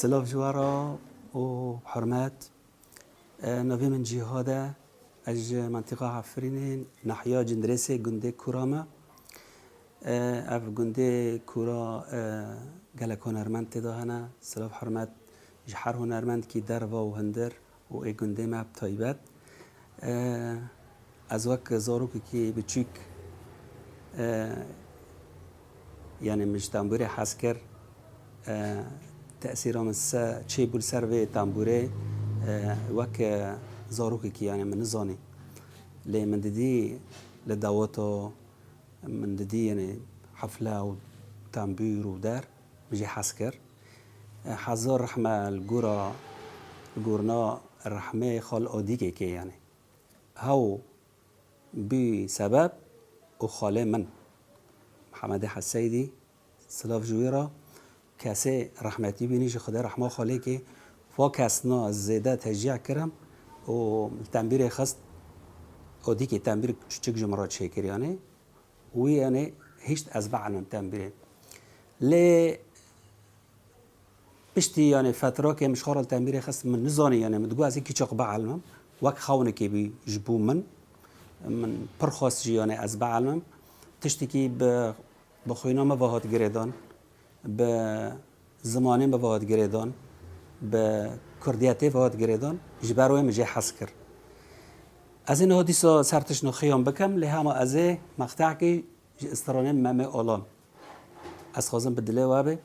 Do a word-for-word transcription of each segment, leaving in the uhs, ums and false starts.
Silav ji we re û hurmet. E, navê min Cîhad e. Ez ji mentiqa Efrînê, nahiya Cindirêsê, gundê Kûra me. E, ev gundê Kûra, e, gelek hunermend tê de hene. Silav hurmet ji her hunermendkî derva û hundir û ê gundê me bi taybet. E, ez wek zarokekî biçûk, e, yanî min ji tembûrê hez kir, e, tesîra min se-, çêbû li ser vê tembûrê, e, wek, e, zarokekî, yanî min nizanî. Lê min didî li daweta, min didî, yanî hefle û tembûr û der, min jê hez kir. E, hezar rehme li gora, li gorina rehmê xal Odîkekê, yanî. Hew bû sebeb û xalê min, Mihemedê Heseydî, silav ji wî re, kesê rehmetî bînî, ji Xwedê rehma xalê kê, va kesna zêde teşcî kirim û li tembîrê xist, Odîkê tembîr çiçik ji min re çêkir, yanî wî, yanî hişt ez bielmim tembîrê. Lê Piştî, yanî, fetrakê min ji xwe re li tembîrê xist, min nizanî, yanî, min digot ez ê kîçek bielmim. Wek xewnekê bû ji bo min. Min pir xwest jî, yanî, ez bielmim. Tiştekî bi, bi xwîna min ve hat girêdan, bi zimanê min ve hat girêdan, bi kurdiyetê ve hat girêdan, ji ber wê min jê hez kir. Ez ê niha dîsa ser tişt nixiyam bikim, lê hema ez ê meqtehekî ji stranê Memê Alan. Ez xwazim bi dilê we be.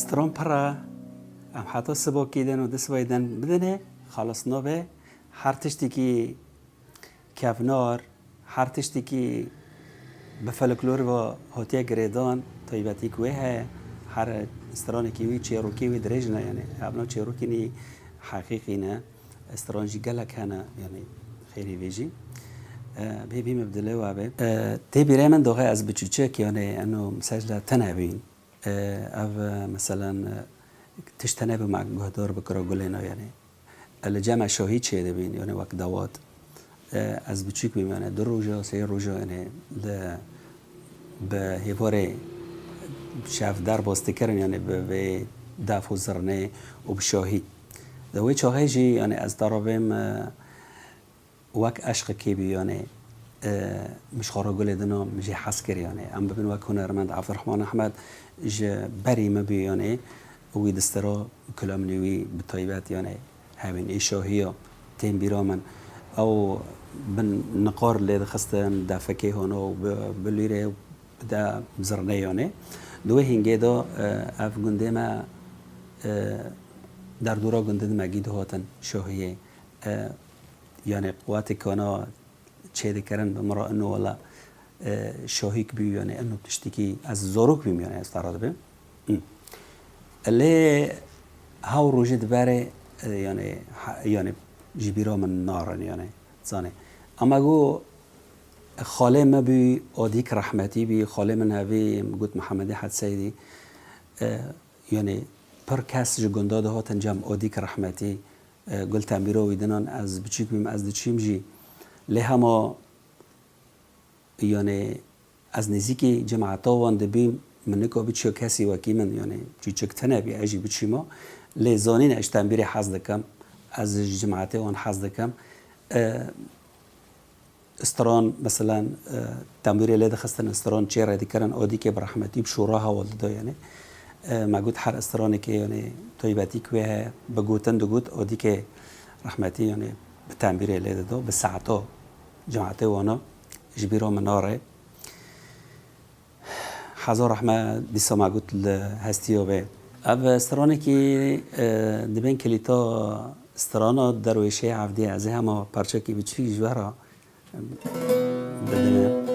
Stran pir e. Em heta sibakî din û du sibahî din bidinê, xelas nabe. Her tiştekî kevnar, her tiştekî bi folklor ve hatiye girêdan, taybetî ku wê heye. Her stranekî wî, çêrokî wî dirêj ne, yanî ev nav çêrokî nî, heqîqî ne. Stran jî gelek hene, yanî xêrî vê jî. E, bê bî min bi dilê we be. E, tê bîrê min doxe ez bi çûçik, yanî eno mesajla tene bîn. E, ev, e, meselen, e, tişt tene bi me guhdar bikira gulêna, yanî. E, li cem e şahî çêdibîn, yanî wek dawat. E, ez biçûk bîm, yanî du roja, sê roja, yanî li, bi hêvarê şev derbas dikirin, yanî bi vê def û zirnê û bi şahî. Di wê çaxê jî, yanî ez te re bêm, e, wek eşqekê bî, yanî, e, min ji xwe re gulê dina, min jê hez kir, yanî. Em bibin wek hunermend Evdirehman Ehmed ji berî min bî, yanî, wî distira kilamên wî bi taybet, yanî, hebîn ê şahiya tên bîra min. Ew bin niqar lê dixistin, defekê hona û bi, bi lîrê û bi de zirnê, yanî. Di wê hîngê de, e, ev gundê me, e, derdora gundê me gî dihatin şahiyê. E, yanî quwetê kana çê dikirin bi min re ino wela, e, şahîk bî, yanî ino tiştekî ez zarok bîm, yanî ez te re dibêm. Hı. Lê hew rojê diberê, e, yanî, ha, yanî ji bîra min narin, yanî, zanê. Ama go xalê me bî, Adîk rehmetî bî, xalê min hevî, got Mihemedê Hed Seydî, e, yanî pir kes ji gunda dihatin cem Odîk rehmetî, e, gul tembîra wî dinan, ez biçûk bîm, ez diçîm jî. Lê hema, yanê, ez nêzîkî cemaeta wan dibîm, min nika biçiya kesî wekî min, yanê, çûçik tune bî, ez jî biçîma. Lê zanîn ez ji tembîrê hez dikim, ez ji cemaetê wan hez dikim. E, Stran, meselen, e, tembûrê lê dixistin, stran çê rê dikirin, Odîkê bi rehmetî bi şûra hewl dida, yanî. E, me got her stranekê, yanî, taybetî ku wê heye, bi gotin digot, Odîkê rehmetî, yanî, bi tembûrê lê dida, bi saeta cemaetê wana ji bîra min nare. Hezar rehme dîsa me got li hestiya wê. Ev stranekî, e, dibên kilîta strana derwêşê evdî, ez ê hema parçekî biçûk ji we re bidime.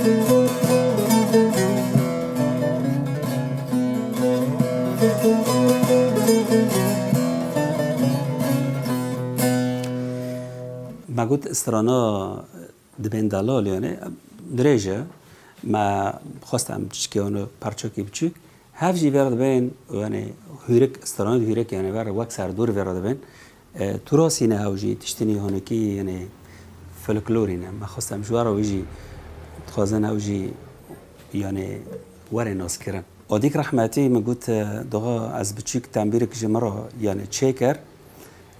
Me got strana dibên delal, yani dirêj e. Me xwest em çikê wan parçokî biçûk. Hev jî ver dibên, yani hûrik, stranê hûrik, yani ver wek serdor ver dibên. E, tu rastî ne ew jî tiştî nî honekî, yani folklorî ne. Me xwest em ji we re wî jî dixwazin ew jî, yani were naskirin. Odîk rehmetî min got, e, doxa ez biçûk tembîrek ji min re, yani çêkir.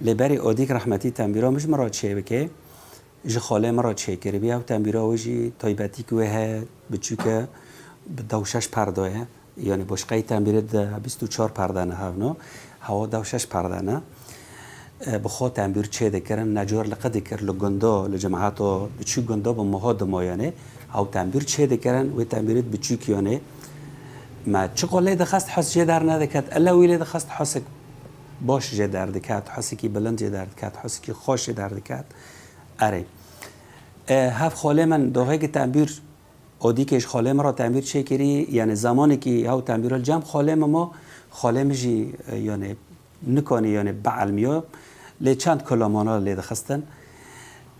Lê berî Odîk rehmetî tembîra min ji min re çêbike, ji xalê min re çêkiribî. Ew tembîra wê jî taybetîk wê heye, biçûk e, bi dew şeş perda ye. Yani boşqeyê tembîrê de bîst û çar perde ne hevno. Hewa dew şeş perde ne. E, bi xwe tembîr çê dikirin, necar li qe dikir, li gunda, li cemata, diçû gunda bi meha dima yani. Hew tembîr çê dikirin, wê tembîrê biçûk yani. Me çiqo lê dixist his jê dernediket, ele wî lê dixist hisik baş jê derdiket, hisikî bilind jê derdiket, hisikî xweş jê derdiket. Erê. E, hev xalê min doxekî tembîr, odîkê ji xalê min re tembîr çêkirî, yani zamanekî hew tembîra li cem xalê min ma, xalê min jî, e, yani nikanî, yani bielmiya, lê çend kulamana lê dixistin.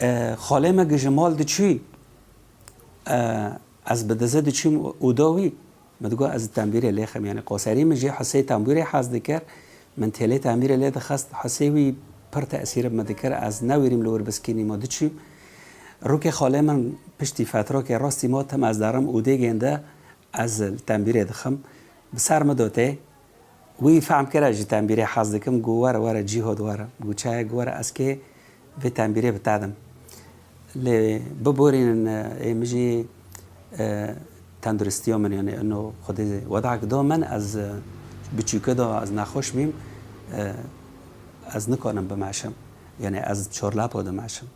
E, xalê min gi ji mal diçû, e, ez bi dize diçûm oda wî, min digot ez tembîrê lê xem, yani qoserî min jê hisê tembûrê hez dikir, min têlê tembîrê lê dixist, hisê wî pir tesîr bi min dikir, ez newêrîm li wir biskînî ma diçûm. Rûkê xalê min piştî fetrokê rastî ma tim ez derim odê gênde, ez li tembîrê dixim, bi ser min dotê. Wî fehm kire ji tembîrê hez dikim, got were, were Cîhod were. Got çaye, got were ez kê vê tembîrê bi te dim. Lê biborînin, ê min jî, e, tenduristiya min, yani ino Xwedê wedek da min, ez, e, biçûke da ez nexweş bîm, e, ez nikanim bimeşim. Yani ez çorlepa dimeşim.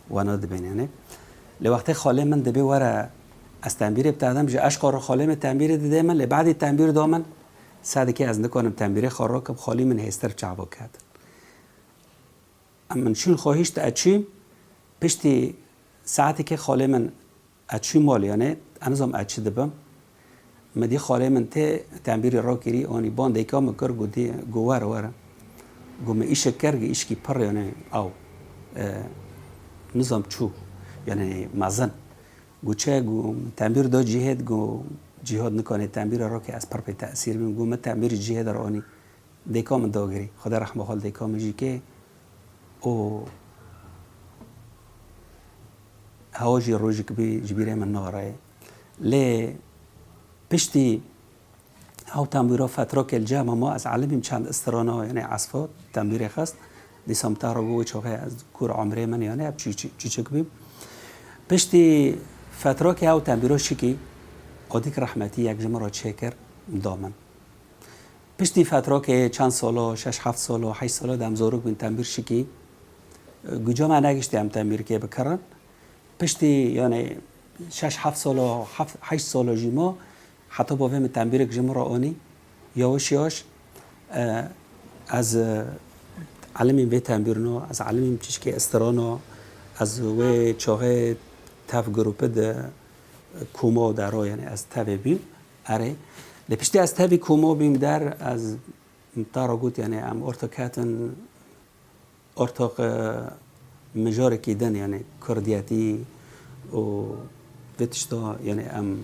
Wana dibên yani. Lê wextê xalê min dibê were ez tembîrê bi te dim, ji eşqa re xalê min tembîrê didê min, lê badî tembîr da min, sedikê ez nikanim tembîrê xwe rakim, xalî min hêstir çava ket. Em min çûn xwe hişt, ez çûm, piştî saetekê xalê min, ez çûm mal, yani, ez nizam ez çi dibim. Min dî xalê min tê tembîrê rakirî, anî ban dêka min kir, gotî, got were, were. Got min îşek kir, gi îşkî pir, yani, ew, e, nizam çû, yani, mezin. Got çi, got tembîr da Cîhêd, got Cîhad nikanê tembîra rakê, ez pir pê tesîr bîm. Got min tembîrê Cîhêd re anî. Dêka min dagirî. Xwedê rehma xwe li dêka min jî kê. Û hewa jî rojek bî ji bîrê min narê. Lê piştî hew tembîra fetrokê li cem ma ez elimîm çend strana, yani esfa tembîrê xist. Dîsa min te re got wê çaxê ez kûr emrê min, yani hep çû-, çû-, çûçik bîm. Piştî fetrokê hew tembîra şikî, Odîk rehmetî yek ji min re çêkir, da min. Piştî fetrokê çend salo, şeş heft salo, heşt salo de em zarok bûn tembîr şikî. Guca me negiştî em tembîrkê bikirin. Piştî, yani, şeş heft salo, heft, heşt salo jî ma, heta bavê min tembîrek ji min re anî. Yawaş yawaş, e, ez, e, elimîm vê tembîrino, ez elimîm çişkê strano, ez wê çaxê tev grûpi de, e, koma de ro, yani ez tevê bîm. Erê. Lê piştî ez tevî koma bîm der, ez te re got, yani em orta ketin, orta, e, mijarekî din, yani kurdiyetî û vê tişta, yani em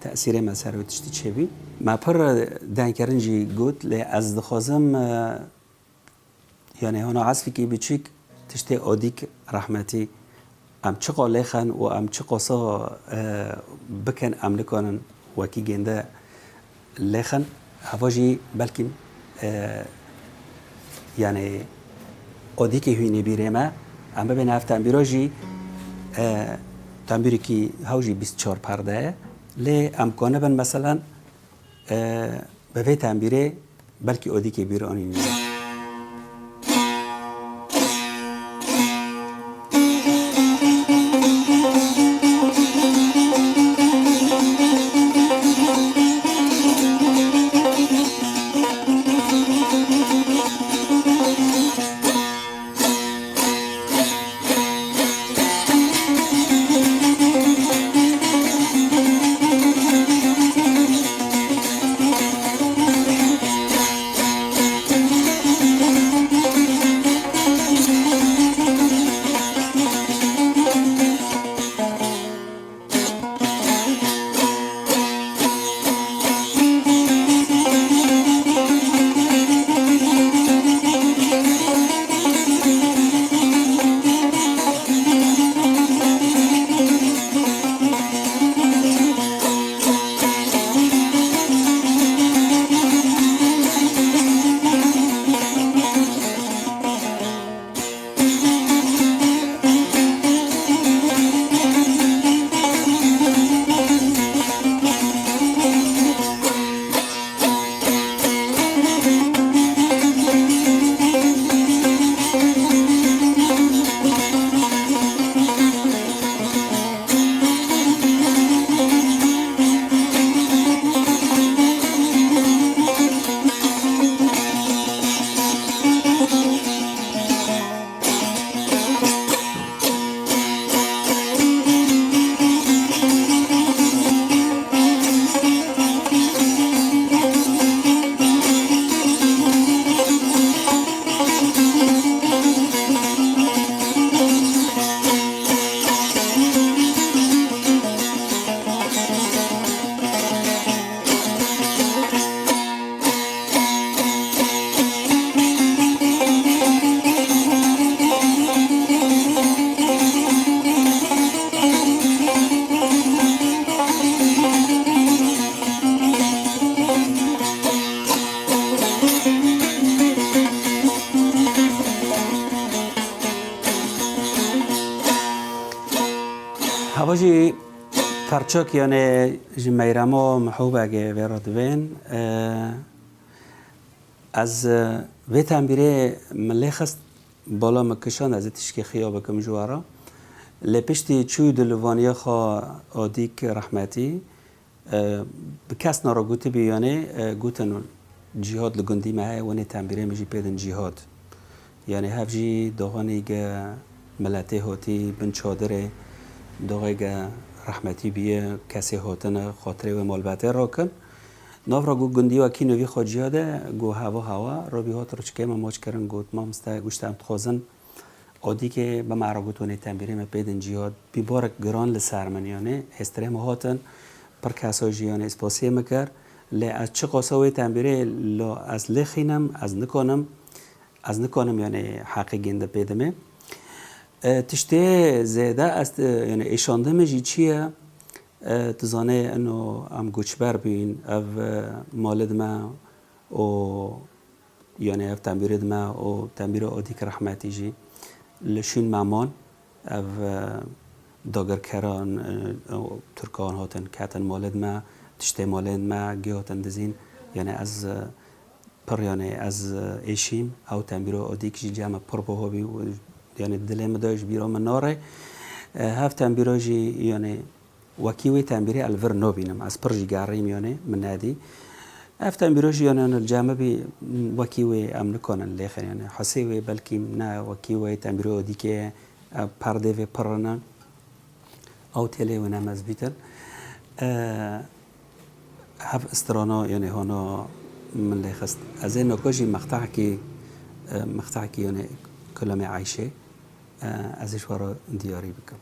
tesîrê me ser vê tiştî çêbî. Me pir dengkirin jî got, lê ez dixwazim, e, Yani hona esfikî biçûk tiştê Odîk rehmetî em çiqa lêxin û em çiqasa, e, bikin em nikanin wekî gênde lêxin. Heva jî belkî, e, yani Odîkê hûnê bîrê me, em bibên ev tembîra jî, e, tembîrikî hew jî bîst çar perde ye. Lê em kanibin meselen, e, bi vê tembîrê belkî Odîkê bîr anîn. Qerçok, yanê ji meyrema mihûbegê vê re divên. E, ez, e, vê tembîrê min lê xist, bala min kişand, ez ê tişkê xiya bikim ji we re. Lê piştî çû di livaniya xwe Odîk rehmetî, e, bi kes nara gotibî, yanê, e, gotin cîhad li gundî me heye, winê tembîrê min jî pê din cîhad. Yanê hev jî doxanî ge miletê hotî bin çadirê, doxê ge rehmetî bîye, kesê hatine xatirê wê malbetê rakin. Nav ra got gundî wekî novî xwe ciya de, got hewa hewa, robî hat rûçikê me maç kirin, got mamoste, got em dixwazin Odîkê bi me re got winê tembîrê me pê din cîhad. Bîbarek giran li ser min, yanê hêstirê min hatin, pir kesa jî yanê spasiyê min kir. Lê ez çiqasa wê tembîrê la ez lê xînim, ez nikanim, ez nikanim yanê heqê gênde pê dimê. E, tiştê zêde ez, e, yanê êşandin min jî çi ye? E, tu zanê ino em goçber bûyîn, ev, e, malê di me û yanê ev tembîrê di me û tembîra Odîk rehmetî jî li şûn me man. Ev, e, dagirkeran, e, û Tirkan hatin ketin malê di me, tiştê malê di me, gê hatin dizîn. Yanê ez, e, pir, yanê ez, e, êşîm, ew tembîra Odîk jî cem me pir biho bî û, yanê dilê min de ji bîra min nare. E, hev tembîra jî, yanê wekî wê tembîrê ez li vir nabînim. Ez pir jî gerîm, yanê min nedî. Ev tembîra jî, yanê li cem me bî, wekî wê em nikanin lêxin, yanê hesê wê belkî ne wekî wê tembîra Odîkê ye, ev perdê vê pir in. Ew têlê wê ne mezbît in. E, hev strana, yanê hona min lê xist. Ez ê naka jî mextehekî, e, mextehekî, yanê kulamê Eyşê, e, ez ê ji we re diyarî bikim.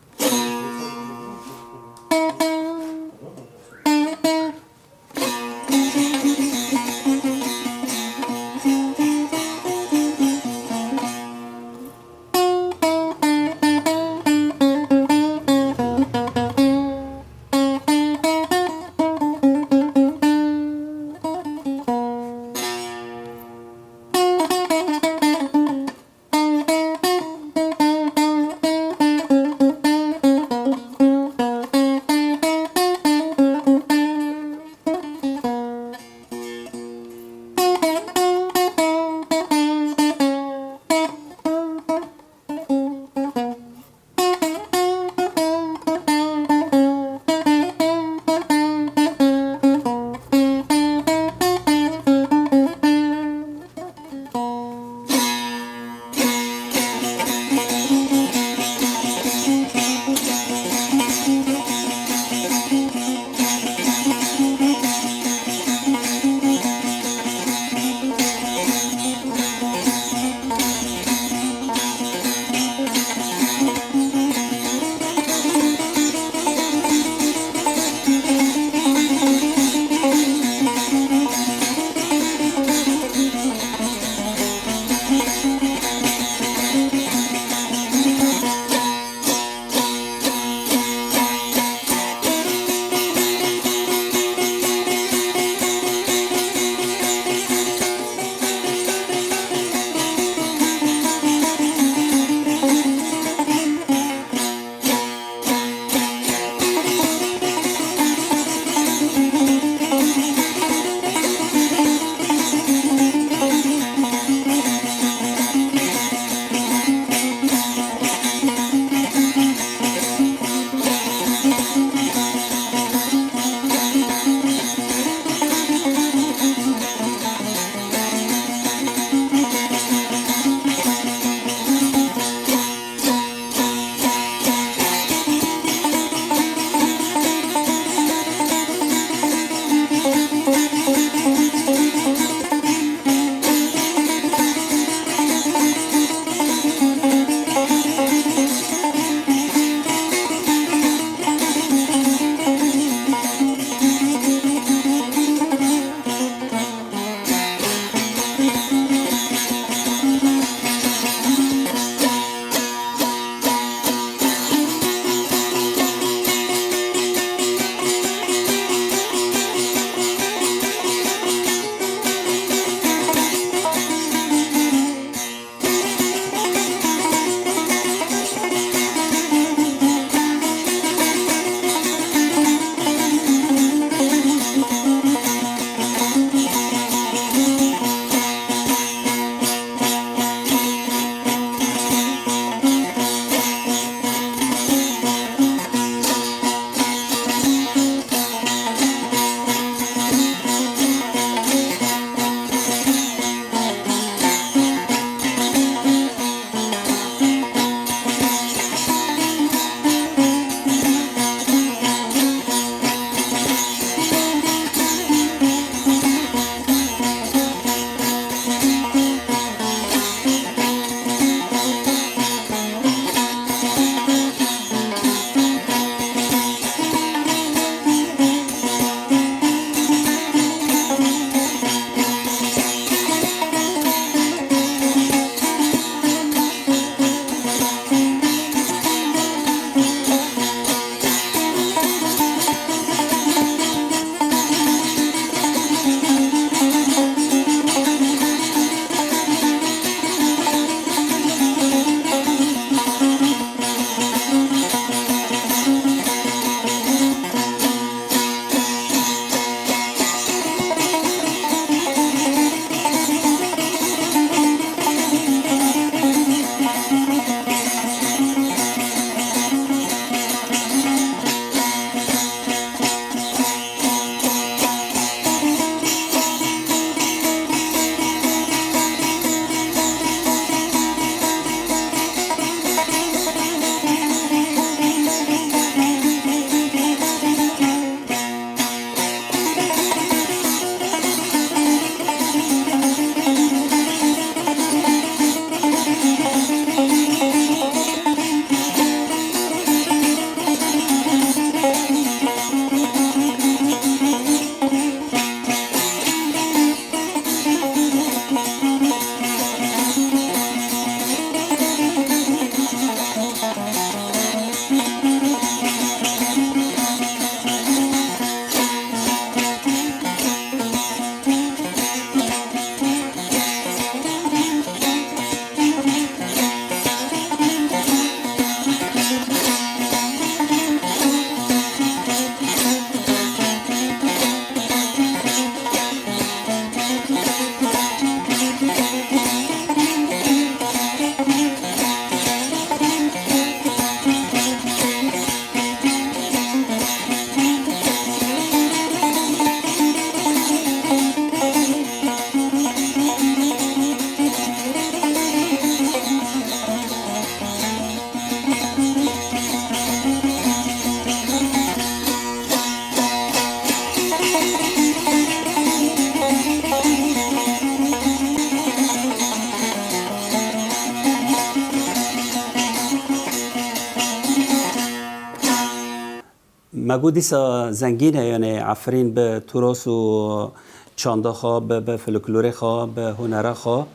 Me got dîsa zengîn e, yani Efrîn bi turas û çanda xwe, bi, bi folklorê xwe, bi hunera xwe.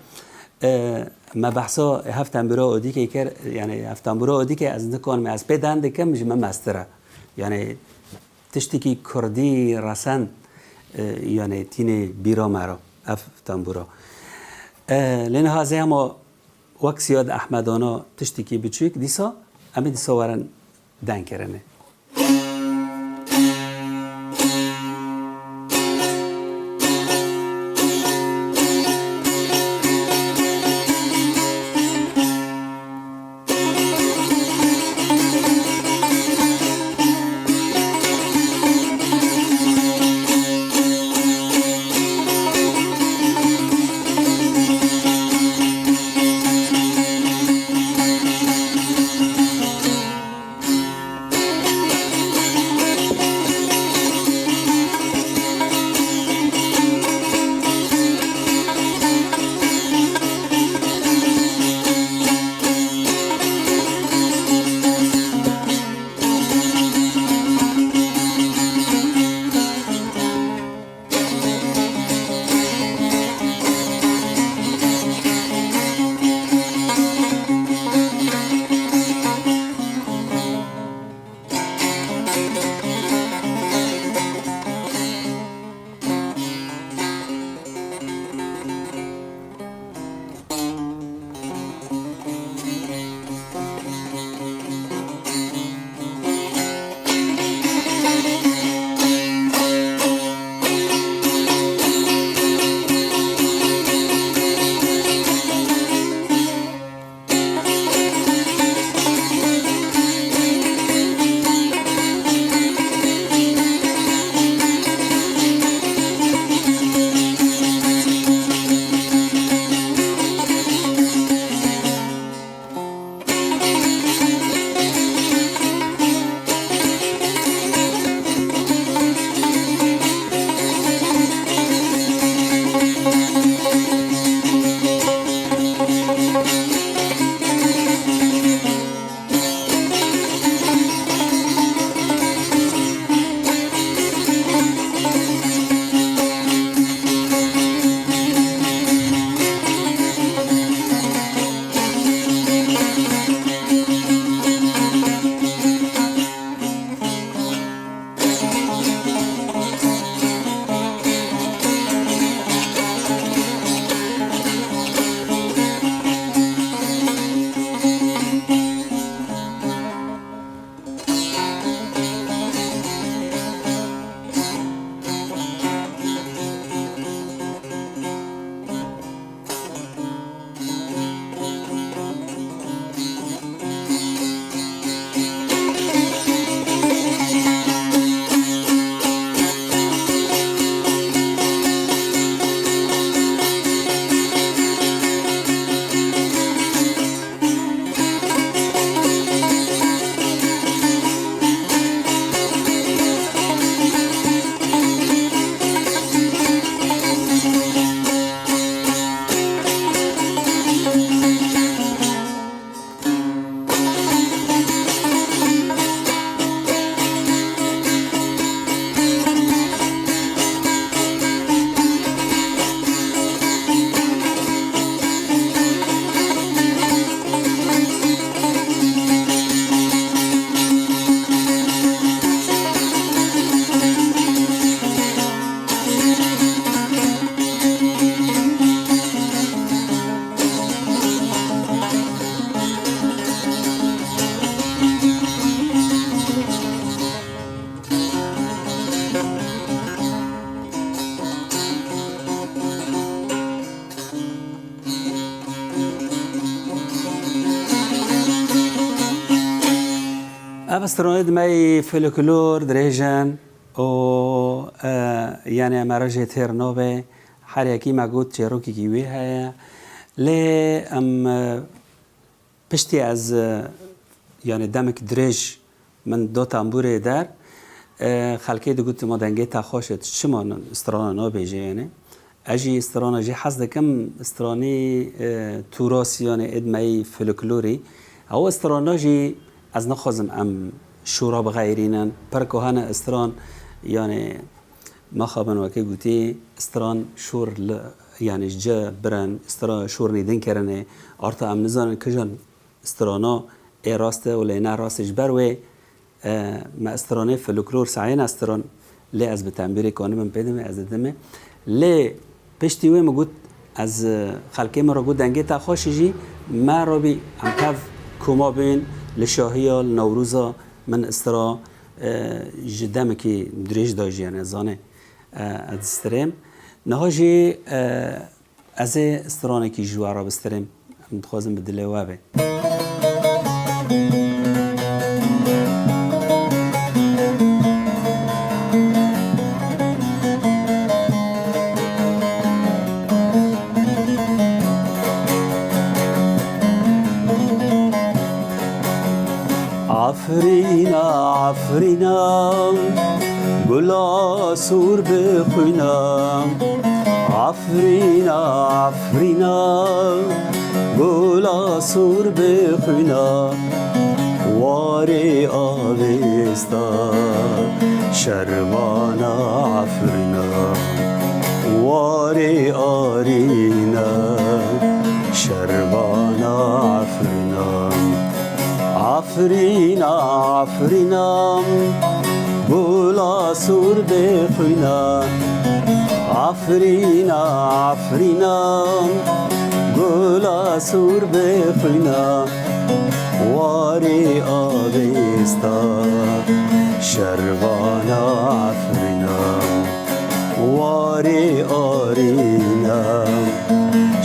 E, me behsa hev tembûra odîkê kir, yani hev tembûra odîkê ez nikanim, ez pê den dikim, ji min mestir e. Yani tiştekî kurdî resen, e, yani tînê bîra me re ev tembûra. E, lê niha ez ê hema wek Siyad Ehmedana tiştekî biçûk, dîsa em ê dîsa werin dengkirinê. Ev stranê di me yî folklor dirêj in û, e, yani em re jê têr nabe. Her yekî me got çêrokekî wê heye. Lê em, e, piştî ez, e, yani demek dirêj min da tembûrê der, e, xelkê digot, "Ma dengê te xweş e, tu çima n-, strana nabêjê?" Yani ez jî strana jî hez dikim, stranî, e, tûrasî, yani ê di me yî folklorî. Ew strana jî ez naxwazim em şûra bixeyrînin. Pir ku hene stran, yanî mexabin weke gotî, stran şûr li, yanî ji cih birin, stra-, şûr nî din kerine. Arta em nizanin kijan strana ê rast e û lê ne rast e. Ji ber wê, e, me stranê folklor sayên stran, lê ez bi tembûrê kanibim pê dime, ez didime. Lê piştî wê min got, ez, e, xelkê min re got, dengê te xweş e jî, me rabî em tev koma bûn li şahiya, li Newroza min stra, e, ji demekî dirêj da jî, yanî ez zanê, e, ez distirêm. Niha jî, e, ez ê stranekî ji we re bistirêm. Em dixwazin bi dilê we be. Afirîna, afirîna, gula sûr bi xwîna. Afirîna, afirîna, gula sûr bi xwîna. Warê avêsta şervana afirîna. Warê arîna şervana afirîna. Afirîna, afirîna, gula sûr bê xwîna. Afirîna, afirîna, gula sûr bê xwîna. Warê avêsta şervana afirîna. Warê arîna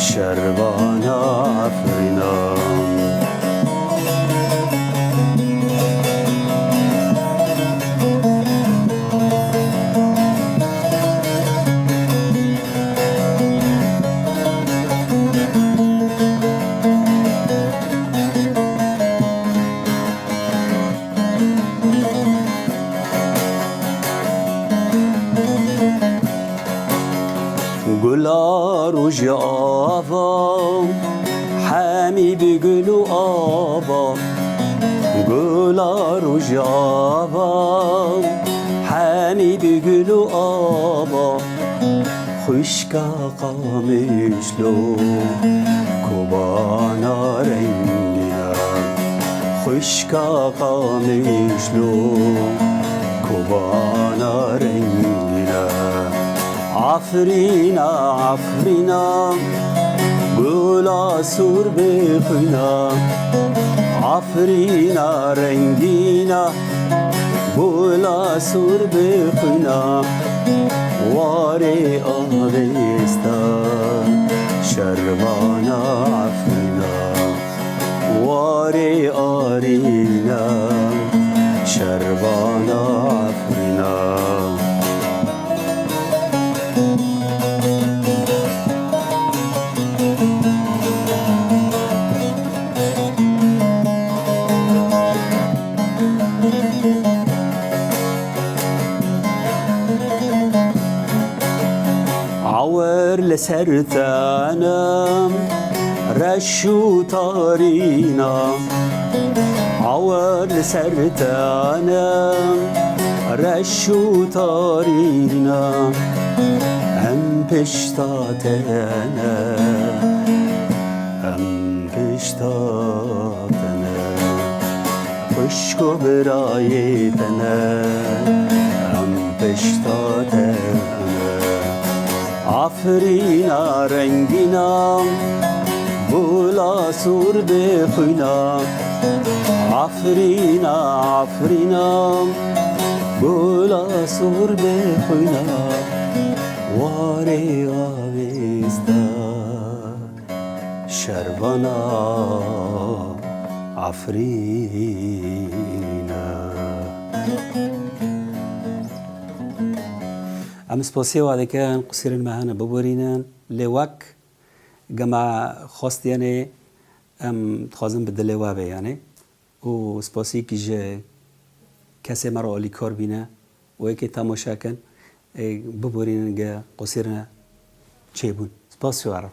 şervana afirîna. Gula rojava, hemî bi gul û ava. Gula rojava, hemî bi gul û ava. Xwişka Qamişlo, kobana rengîna. Xwişka Qamişlo, kobana rengîna. Afirîna, afirîna, gula sûr bê xwîna. Afirîna rengîna, gula sûr bê xwîna. Warê avêsta şervana afirîna. Warê arîna şervana afirîna. Awir li ser te ne reş û tarîna. Awir li ser te ne reş û tarîna. Em pişta te ne, em pişta te ne. Xwişk û birayê te ne, em pişta te ne. Afirîna rengîna, gula sûr bê xwîna. Afirîna, afirîna, gula sûr bê xwîna. Warê avêsta şervana Afrîna. Em spasiyê we dikin, qusîrên me hene biborînin, lê wek gema xwestiyenê em dixwazin bi dilê we be, yanî. Û spasiyekî ji kesê me re alîkar bîne û yekê temaşe kin, ê, biborînin ge qusîrine çêbûn. Spas ji we re.